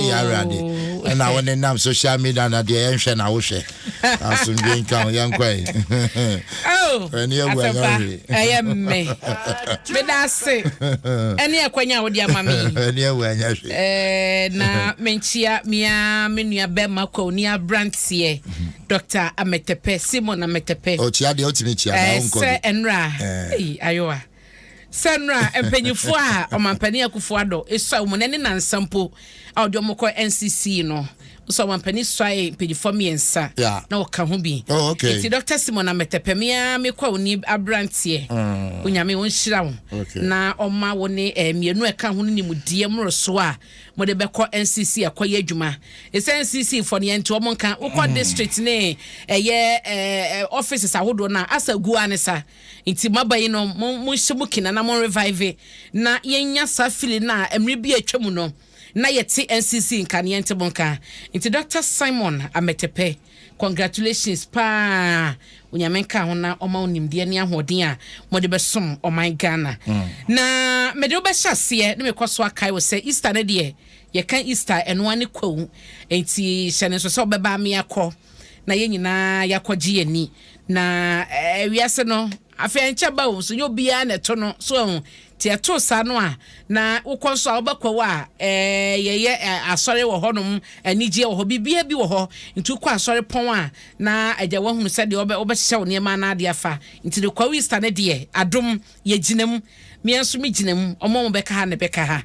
Ɛyɛ Awurade. Ɛna wo ne nam social media na deɛ yɛnhwɛ na wohwɛ. Asomdwe nka ho yɛnkɔ yi. Oh, Ɛne awu ɛnyɛ asɛmpa hwee. ɛyɛ mme. Meda ase ɛne akwanya a wode ama me yi. Ɛne awu ɛnyɛ hwee. Na menkyia mea me nua bɛma kwaoni aberanteɛ Dr. Ametepe, Simon Ametepe. Ɔkyia deɛ wotumi kyia na wonkɔ Sɛ bi. ɛnora ayowa sɛ nnora mpanyinfoɔ a Ɔmampanin Akufo Addo esua wɔn ne nansa mpo a ɔde wɔn kɔ NCC no nso, ɔmampanin suae mpanyinfoɔ mmiɛnsa na ɔka ho bi. Oh, okay. Nti Dr. Simon Ametepe, mea mekɔ oni aberanteɛ, Onyame wɔnhyira wo na ɔma wo ne mmienu a ɛka ho no nimdeɛ mmoroso a mode bɛkɔ NCC akɔyɛ adwuma. Ɛsɛ NCC fɔ no yɛnte ɔmo nka wokɔ district ne ɛyɛ offices ahodoɔ no a asa gu a ne sa. Nti maba yi no, monhyɛ mu kina na mo revive na yɛnya saa feeling no a mmerɛ bi a atwa mu no na yɛte NCC nka ne yɛnte mo nka. Nti Dr. Simon Ametepe, congratulations paa. Onyame nka ho na ɔma wo nimdeɛ ne ahoɔden a mode bɛsom ɔman Ghana. Na mede wobɛhyɛ aseɛ ne mekɔ so akae wo sɛ Easter no deɛ, yɛka Easter, ɛnoa ne kwawu. Enti hyɛ ne nso sɛ wobɛba me akɔ na yɛn nyinaa yɛakɔgye yɛni na wiase no afei nkyɛ ba wo so nyɛ obiara na ɛto no so ɛho. Nti ɛto saa no a na wokɔ nso a wobɛkɔ wɔ a yɛyɛ asɔre wɔ hɔnom, anigyeɛ wɔ hɔ, biribiara bi wɔ hɔ. Nti wokɔ asɔre pɔn a na agya woahunu sɛdeɛ wobɛhyehyɛ wo nneɛma no ade afa. Nti de kwawu Easter no deɛ, adom yɛgyina mu, mmea nso megyina mu, ɔmo a wɔbɛka ha na ɛbɛka ha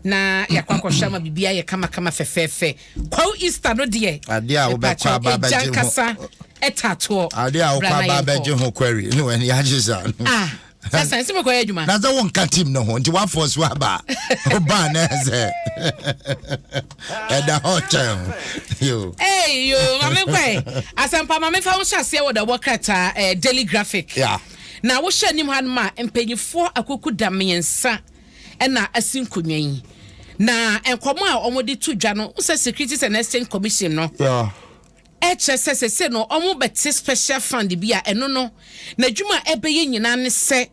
na yɛakɔ akɔhwɛ ama biribiara yɛ kamakama fɛfɛɛfɛ. Kwawu Easter no deɛ, Adeɛ a wobɛkɔ aba ɛgya abɛgye ho nkasa ɛtatoɔ. Adeɛ a wokɔ Bra na aba yɛnkɔ. abɛgye ho query ne w'ani agye saa no. Ah, sɛ sɛn sɛ mekɔyɛ adwuma. Na sɛ wonka team no ho nti woafɔ so aba a wobaa na sɛ ɛda hɔ kyɛn ho yo. Hey, yo, mame kwae. Asɛmpa, mame fa wo hyɛ aseɛ wɔ dɛwɔ krataa Daily Graphic. Na wohyɛ anim hanom a, mpanyinfoɔ akuku da mmiɛnsa ɛna asi nkonnwa yi. Na nkɔmɔ a wɔde to dwa no, sɛ Securities and Exchange Commission no ɛkyerɛ sɛ sɛsɛ no ɔmo bɛte special fund bi a ɛno no n'adwuma a ɛbɛyɛ nyinaa ne sɛ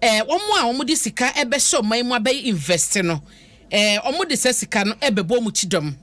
wɔn a wɔn de sika ɛbɛhyɛ ɔman mu abɛyɛ invest no, wɔn de sɛ sika no ɛbɛbɔ wɔn ti dɔm.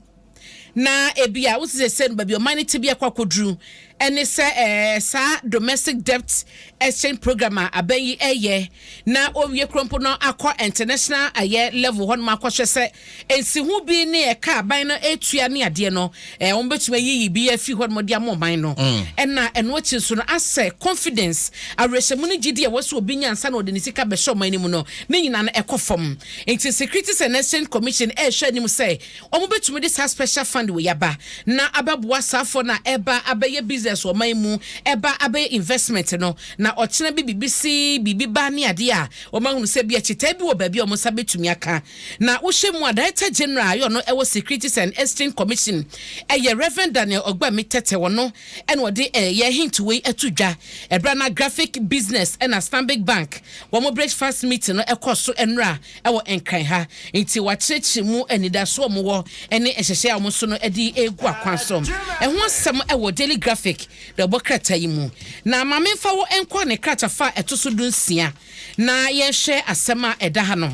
Na ebi a wosi sɛ no baabi ɔman no ti bi akɔ akɔduru ɛne sɛ saa domestic debt exchange program a abɛn yi ɛyɛ na owie kurompo no akɔ international ayɛ level hɔ nom akɔhwɛ sɛ nsiho bi ne ɛka aban no etua ne adeɛ no, wɔn bɛtumi ayiyi bi afi hɔ nom de ama ɔman no. Ɛna ɛno akyi nso no, asɛ confidence, awerɛhyɛmu no, gyidi a wɔsɛ obi nyansa na ɔde ne sika bɛhyɛ ɔman no mu no ne nyinaa no ɛkɔ fam. Nti Securities and Exchange Commission ɛrehwɛ anim sɛ wɔn bɛtumi de saa special fund wɔ yaba na abɛboa saafoɔ no a ɛba abɛyɛ business wɔ ɔman mu, ɛba abɛyɛ investment no, na ɔkyena bi biribi si biribi ba ne adeɛ a wɔn ahunu sɛ bi akyitaa bi wɔ baabi a wɔn nsa bɛtumi aka. Na wohyɛ mu a, Director General a yɛ ɔno ɛwɔ Securities and Exchange Commission ɛyɛ Reverend Daniel Ɔgbami Tɛtɛ. Wɔno ɛna ɔde ɛyɛ hint wei ɛto dwa ɛbrɛ na Graphic Business ɛna Stanbic Bank wɔn breakfast meeting no ɛkɔ so ɛnura ɛwɔ Nkran ha. Nti wakyerɛkyerɛ mu anidaso a wɔn wɔ ɛne nhyehyɛ a wɔn nso no ɛde egu akwan so. Ɛho asɛm ɛwɔ Daily Graphic na ɛbɔ krataa yi mu. Na maame nfa wɔ nkɔ ne kratafa a ɛto so 16 na yɛnhwɛ asɛm a ɛda ha no.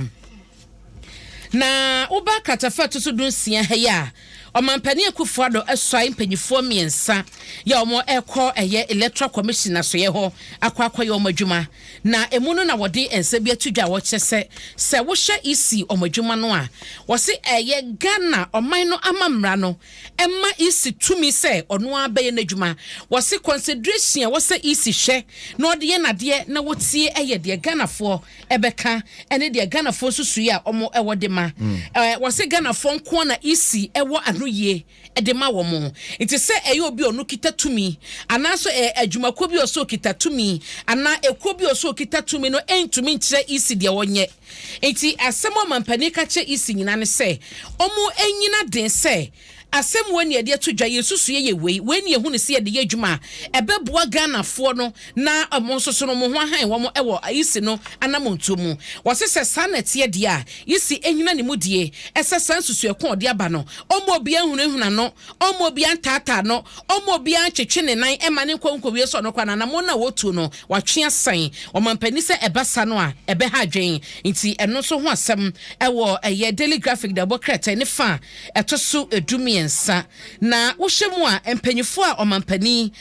Na woba kratafa a ɛto so 16 ha yi a, Ɔmampanin Akufo Addo asuae mpanyinfoɔ mmiɛnsa yɛ a wɔn ɛkɔ ɛyɛ Electoral Commission asoyɛ hɔ akɔ akɔyɛ wɔn adwuma. Na emu no na wɔde nsa bi ato dwa a wɔkyerɛ sɛ wohyɛ EC wɔn adwuma no a, wɔsi ɛyɛ Ghana ɔman no ama mmara no ɛma EC tumi sɛ ɔno ara bɛyɛ n'adwuma. Wɔsi consideration a wɔsɛ EC hwɛ na ɔde yɛ n'adeɛ na wɔtie ɛyɛ deɛ Ghanafoɔ ɛbɛka ɛne deɛ Ghanafoɔ nso sui a wɔn ɛwɔ de ma. Wɔsi Ghanafoɔ nko na EC ɛwɔ ano yie ɛde ma wɔn. Nti sɛ ɛyɛ obi a ɔno kita tumi anaasɛ ɛyɛ adwumakuo bi a ɔsɛ okita tumi anaa ekuo bi a ɔsɛ okita tumi no ɛntumi nkyerɛ EC deɛ wɔnyɛ. Nti asɛm a ɔmampanin ka kyerɛ EC nyinaa ne sɛ wɔn anyina den sɛ Asɛm wei na yɛde ato dwa, yɛn nsusuiɛ yɛ wei, wei na yɛhu no sɛ yɛde yɛ adwuma a, ɛbɛboa Ghanafoɔ no na wɔn nso so no wɔn ho ahan wɔn wɔ EC no anammɔntuo mu. Wɔse sɛ saa na ɛteɛ deɛ a, EC nnyina ne mu die sɛ saa nsusuiɛ ko a ɔde aba no, ɔmma obiara nhunahuna no, ɔmma obiara ntaataa no, ɔmma obiara ntwetwe ne nan mma no nkɔ nkɔwie sɛ ɔno koraa no anammɔn no a ɔretuo no, watwe asan. Ɔmampanin sɛ ɛba saa no a, ɛbɛha adwene. Nti ɛno nso ho asɛm wɔ ɛyɛ Daily Graphic dawubɔ krataa ne fa a ɛtɔ so 13. Na wohwɛ mu a, mpanyinfoɔ a ɔmampanin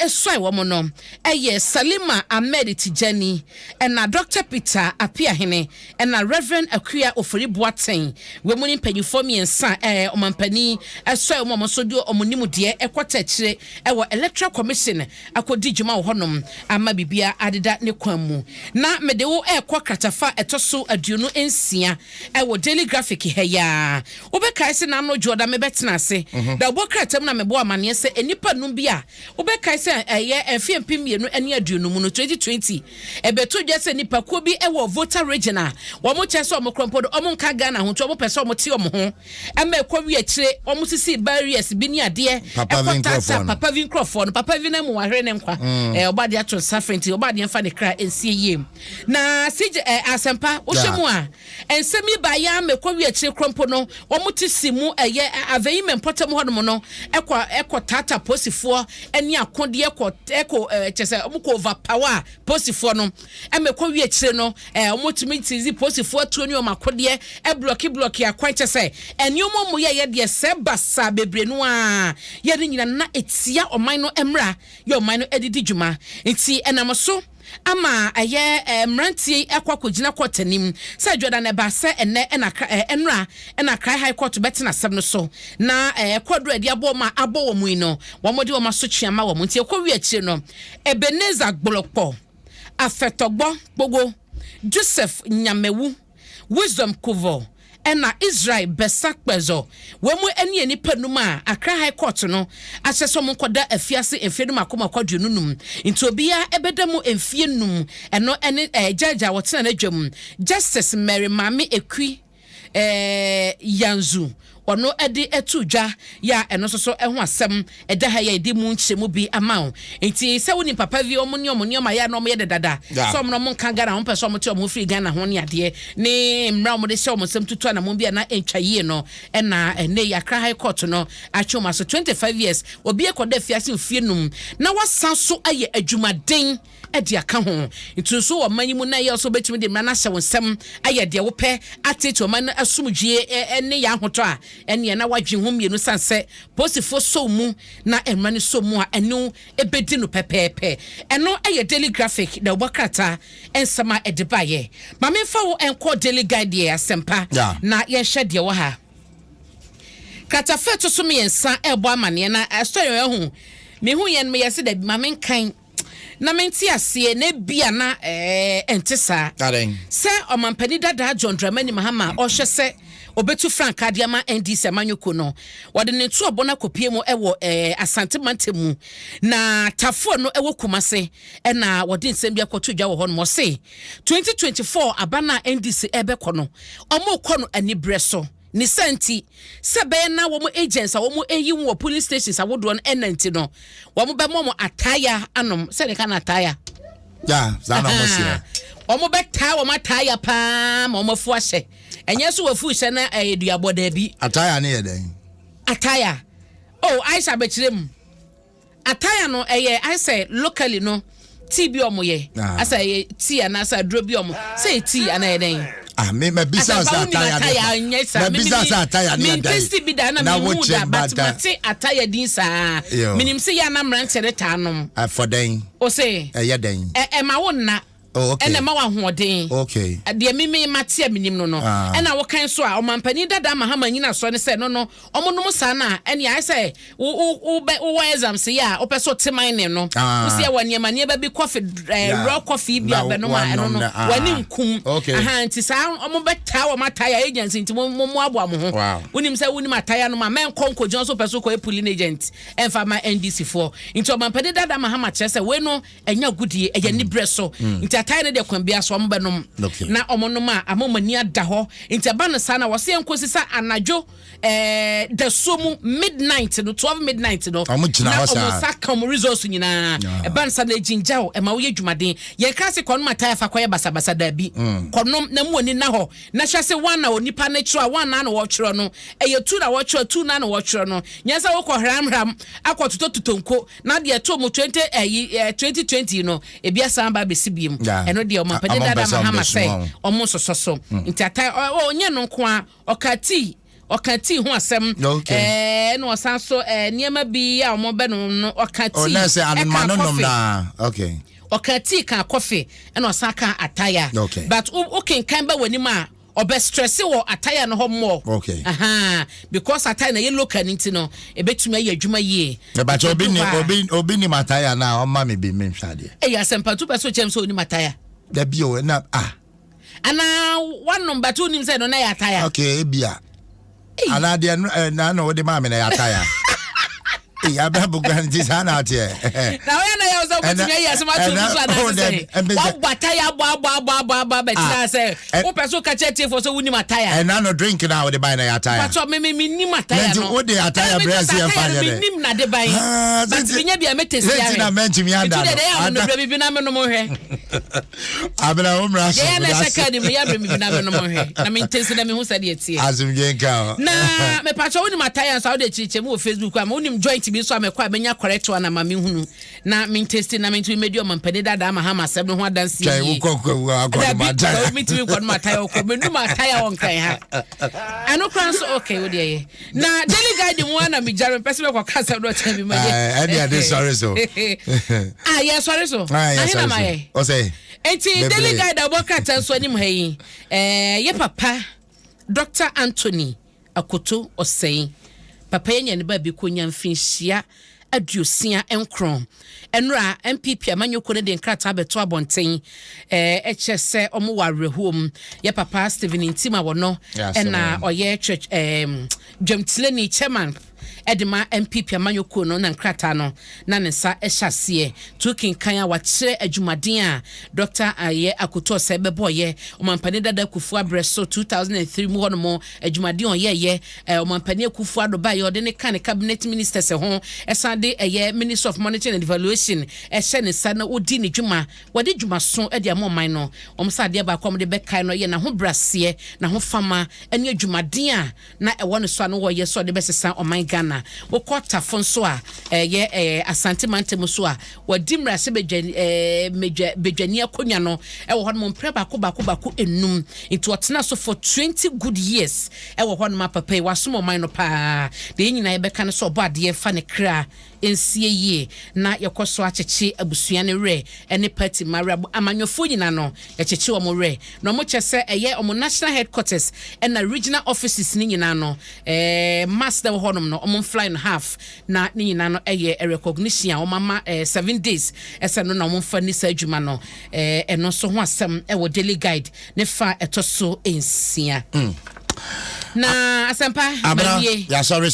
suae wɔn no yɛ Salima Ahmed Tijani, ɛna Dɔkta Peter Appiahene, ɛna Rev. Akua Ofori Boateng. Wei mu ne mpanyinfoɔ mmiɛnsa a ɔmampanin suae wɔn a wɔn nso de wɔn nimdeɛ kɔta akyire wɔ Electoral Commission akɔdi dwuma wɔ hɔnom ama biribiara adeda ne kwan mu. Na mede wo rekɔ kratafa a ɛtɔ so 26 wɔ Daily Graphic ha yi ara. Wobɛkae sɛ n'ano dwoɔ da mebɛtena ase da wobɔ krataa mu na mebɔɔ amanneɛ sɛ nnipa nnum bi a wobɛkae sɛ ɛyɛ mfeɛ 2020 mu no, 2020, ɛbɛtoo dwa sɛ nnipakuo bi wɔ Volta Region a wɔkyerɛ sɛ wɔn korɔ mpo de wɔn nka Ghana ho nti wɔpɛ sɛ wɔte wɔn ho ma ɛkɔ wie akyire wɔn sisi barriers bi ne adeɛ ɛkɔ tata papa vi nkorɔfoɔ no papa vi na mu wahwere ne nkwa mm. eh, ɔba adeɛ ato nsa fɛ nti ɔba adeɛ nfa ne kra nsie yie na sigye eh, asɛmpa wohyɛ mu a nsɛm yi ba yɛ ama ɛkɔ wie akyire korɔ mpo no wɔn te si mu ɛyɛ avɛyi mɛ mpɔtam hɔnom no ɛkɔ ɛkɔ tata posifoɔ ɛne akodeɛ ɛkɔ ɛkɔ ɛɛ kyɛ sɛ wɔn kɔ overpower Posifoɔ no ma ɛkɔ wie akyire no, wɔtumi sisi posifoɔ atuo ne wɔn akodeɛ, blɔke blɔke akwan, kyɛ sɛ nneɛma wɔn yɛyɛ deɛ sɛ basaa bebree no ara yɛ ne nyina na ɛtia ɔman no mmra yɛ ɔman no de di dwuma. Nti ɛnam so ama ɛyɛ mmeranteɛ yi akɔ akɔgyina kɔɔt anim sɛ Dwoda no ɛbaa sɛ ɛnnɛ ɛna ɛnora ɛna Accra High Court bɛtena asɛm no so na ɛkɔɔduro a ɛde abɔ wɔn a abɔ wɔn yi no wɔde wɔn asotwe ama wɔn. Nti ɛkɔ wie akyire no Ebenezer Gbolokpɔ, Afɛtɔgbɔ Kpogo, Joseph Nyamewu, Wisdom Kuvor, ɛna Israel Bessa Kpezor. Wɔn ne nnipa num a Accra High Court no ahyɛ sɛ wɔnkɔda afiase mfeɛ no mmaako mmaako 25. Nti obiara bɛda mu mfeɛ num. Ɛno ne judge a ɔtena n'adwa mu, Justice Mary Maame Ekwi. eh, Yanzu, ɔno de ato dwa yɛ a ɛno nso so ho asɛm ɛda ha yɛ yɛde mu nkyerɛmu bi ama wo. Nti sɛ wonim papa bi ɔmo ne ɔmo nneɛma yɛ a na ɔmo yɛ dedada sɛ ɔmo na ɔmo nka Ghana ho mpɛ sɛ ɔmo te ɔmo ho firi Ghana ho ne adeɛ ne mmara ɔmo de hyɛ ɔmo nsam tutu anamon bi a na ɛntwa yie no ɛna ɛnɛ yi Accra High Court no atwe ɔmo aso 25 years obi akɔda afiase mfie num na wasan so ayɛ adwumaden de aka ho. Nti nso wɔ ɔman yi mu na ɛyɛ sɛ wobɛtumi de mmara no ahyɛ wo nsam ayɛ deɛ wopɛ, ateetee ɔman no asomdwie ne yɛn ahotɔ a, ɛnneɛ na woadwene ho mmienu sane sɛ polisifoɔ sɔ wo mu na mmara no sɔ mu a, ɛne wo bɛdi no pɛpɛɛpɛ. Ɛno yɛ Daily Graphic dawubɔ krataa nsɛm a ɛde baeɛ. Ma memfa wo nkɔ Daily Guide deɛ Asɛmpa na yɛnhwɛ deɛ ɛwɔ ha. Kratafa a ɛto so mmiɛnsa ɛrebɔ amaneɛ na story a ɛho mehu yɛn no meyɛ sɛ dabi ma menkan Na mente aseɛ, na ebia na ɛnte saa. Sɛ Ɔmampanin dadaa John Dramani Mahama a ɔrehwɛ sɛ ɔbɛtu frankaa de ama NDC amanyɔkuo no, wɔde ne ntoabɔ no akɔpue mu wɔ Asante mantam mu, na Tafoɔ no wɔ Kumase na wɔde nsɛm bi akɔto dwa wɔ hɔnom. Ɔse 2024 aba no a NDC ɛrebɛkɔ no, wɔrekɔ no aniberɛ so. Ne saa nti, sɛ ɛbɛyɛ na wɔn agents a wɔayi wɔn wɔ polling stations ahodoɔ no ɛna nti no, wɔbɛma wɔn ataaya anom. Sɛ ne ka no ataaya. Ya, saa na wɔn seɛ. Wɔn bɛtaa wɔn ataaya paa ma wɔn afu ahyɛ. Ɛnyɛ so wɔafu hyɛ na ɛyɛ duabɔ daabi. Ataaya ne yɛ dɛn? Ataaya. Oh, Aisha bɛkyerɛ mu. Attire no ɛyɛ ayɛ sɛ locally no tea bi ɔmo yɛ ah. Asɛ ɛyɛ tea anaasɛ aduro bi ɔmo sɛ ɛyɛ tea anaa ɛyɛ dɛn. Ah, me ma bisa sɛ ataya ne ma bisa sɛ ataya ne ɛdɛn. Me ntesti bi da na me hu da but ma te ataya din saa. Menim sɛ yɛ ana mmeranteɛ ne taa nom. Ɛfɔ dɛn? O se. Ɛyɛ dɛn? Ɛma wo nna. Oh, okay. Ɛna ɛma wo ahoɔden. Okay. Deɛ me me mate a menim no no. Ah. Ɛna wokan so a ɔmampanin dada Mahama nyina soɔ ne sɛ no no ɔmo nom saa no a ɛne ayɛ sɛ wo wo wo bɛ wowɔ exams yɛ a wopɛ sɛ wote mining no. Ah. Wosi ɛwɔ nneɛma nneɛma bi coffee ɛɛ Yeah. raw coffee bi a Na bɛnom a ɛno wanom no na- ah. w'ani nkum. Okay. Aha nti saa ɔmo bɛtaa wɔn ataya agency nti mo mo mmoaboa mo ho. Wow. Wonim sɛ wonim ataya nom a mɛnkɔ nkɔgyina so wopɛ so kɔyɛ polling agent ɛmfa ma NDC foɔ. Nti ɔmampanin dada Mahama kyerɛ sɛ wei no ɛnyɛ agodie, ɛyɛ aniberɛ so. Nti Nti atae no deɛ, kwan biara so ɔmo bɛnom. Na ɔmo nom a, ama ɔmo ani ada hɔ. Nti ɛba no saa na wɔsɛ yɛn kɔsi sɛ anadwo dasuo mu midnight no, 12 midnight no, Ɔmo gyina na hɔ ɔmo saa. nsa ka ɔmo results nyinaa. Ɛba no saa na egyingya o, ɛma woyɛ dwumaden. Yɛn ka se kɔnom atae afa kɔyɛ basabasa, daabi. Kɔnom na mu ani na hɔ na hyɛ sɛ one na onipa no kyerɛ a, one na na wɔtwerɛ no, ɛyɛ two na wɔtwerɛ, two na na wɔtwerɛ no. Nyɛ sɛ wokɔ hramhram akɔ totɔ nko na deɛ to mu 20 ɛyi 2020 no, ebi asan ba abɛsi biem. Ɛno deɛ, ɔmampanin Ɔmo dada mpɛ sɛ ɔmo Mahama bɛsoma sɛ wɔn. ɔmo nsosɔ so. Nti atae ɔnyɛ no nko a, ɔka tii ho asɛm. Na ɔsan so nneɛma bi a ɔmo bɛ no no, ɔka Oh, tii na sɛ ɛka anoma no nom coffee. na okay. Ɔka tii, ka coffee, ɛna ɔsan ka ataya. But wo kenkan ba w'anim a, ɔbɛ stress wɔ ataya no hɔ mmɔ. Aha, because ataya na ɛyɛ local no, nti no ebɛtumi ayɛ adwuma yie. Ɛbàkyɛ obi Nti ni edu hɔ a, obi ni mataya na ɔma mi bi mi nhwɛ adeɛ. Ɛyɛ asɛmpatu pɛ so kyɛm sɛ onim ataya. Dabi o, na ah. Anaa wanom, but wonim sɛ no na yɛ ataya. Okay, ebia. Ei. Anaa deɛ no na na ɔde maa mi na yɛ ataya. Ee, abɛ buga nti saa na ateɛ. Na woyɛ na yɛ wo sɛ wobɛtumi ayi asɛm ato obi so oh, anaasɛ dabi, sɛ wabɔ ataya abɔ abɔ abɔ abɔ abɔ abɛkyerɛ Ah, sɛ wopɛ so ka kyerɛ tiefoɔ sɛ wonim ataya. Ɛna no drink na ɔde baa na yɛ ataya. Patɔ me menim ataya Nti no. wode ataya Ɛna brɛ meka sɛ sɛ yɛmfa ataya no nyɛ dɛ. menim nade ban. Ah, But menya bi a mɛtɛsi sɛ ahwɛ. nti na mɛntumi ada Nti no. deɛ deɛ yɛ a Ada. no brɛ bibi na menom hwɛ. Abena wo mmra so. Deɛ yɛ na ɛhyɛ kaa ne mu yɛ brɛ bibi na menom hwɛ na mentɛsi na mehu sɛdeɛ teɛ. Asomdwe nka o. Na mepatwa, wonim ataya nso a, wode akyirikyɛ mu wɔ Facebook a, ma wonim joint bi nso a mɛkɔ a mɛnya correct one ama mehunu na mentesti na mentumi mɛdi ɔmampani dada ama ha ma asɛm no ho adanseɛ Twɛn yie. wokɔ kɔ akɔ no Dabi, mataya. metumi nkɔ nom ataya, ɔkɔ menum ataya wɔ Nkran ha. Ɛno kora nso, okay, wo deɛ yɛ na Daily Guide mu a na megyare mpɛ sɛ mɛkɔka asɛm no ɔkyerɛ bi ma yɛ. Ɛne ɛde sɔre so. Ah, yɛ sɔre so. Ah, yɛ Ahe na sɔre ma so. yɛ? Ɔsɛ. Nti Bebree. Daily Guide a wɔbɔ krataa nso anim ha yi, yɛ papa Dr Anthony Akoto Ɔsɛe, papa yɛ nya ne baabi kɔ nya mfinhyia 69. Ɛnora NPP amanyɔkuo no de nkrataa bɛto abɔnten, ɛkyɛ sɛ ɔmo wɔ awerɛhoɔ mu. Yɛ papa Stephen Ntim a wɔno ɛna ɔyɛ church dwamtireni, chairman ɛde ma NPP amanyɔkuo no, na nkrataa no na ne nsa ɛhyɛ aseɛ to kenkan a, wakyerɛ adwumaden a Dr. Ayɛ Akoto Ɔsɛ bɛbɔɔyɛ ɔmampanin dada Kufuor abrɛ so 2003 mu hɔnom. Adwumaden a ɔyɛɛyɛ, ɔmampanin Akufo Addo baayɛ, ɔde ne ka ne cabinet ministers ho, ɛsan de ɛyɛ Minister of Monitoring and Evaluation ɛhyɛ ne nsa na ɔdi ne dwuma. Wɔde dwumaso de ama ɔman no. Wɔn sɛ adeɛ baako a wɔde bɛkae no yɛ n'ahobrɛaseɛ, n'ahofama ne adwumaden a na ɛwɔ ne so a no wɔyɛ sɛ ɔde bɛsesa ɔman Ghana. Wokɔ Tafo nso a ɛyɛ Asante mantam so a, wɔdi mmarahyɛ badwa medwa badwani akonnwa no ɛwɔ hɔ nom mprɛ baako baako baako enum. Nti ɔtena so for 20 good years ɛwɔ hɔ nom. Apapa yi wasom ɔman no paa. Deɛ yɛn nyinaa yɛbɛka no sɛ ɔbɔ adeɛ fa ne kra nsie yie, na yɛkɔ so akyekye abusua no werɛ ne party ma werɛ, amanyɔfoɔ nyinaa no yɛkyekye wɔn werɛ. Na wɔn kyɛ sɛ ɛyɛ wɔn national headquarters ɛna regional offices ne nyinaa no, mass na ɛwɔ hɔnom no, wɔn fly no half na ne nyinaa no ɛyɛ recognition a wɔn ama 7 days ɛsɛ no na wɔn mfa ni saa adwuma no. Ɛno nso ho asɛm ɛwɔ Daily Guide ne fa ɛtɔ so 6. Na asɛmpa Abena mawie. yasɔre so.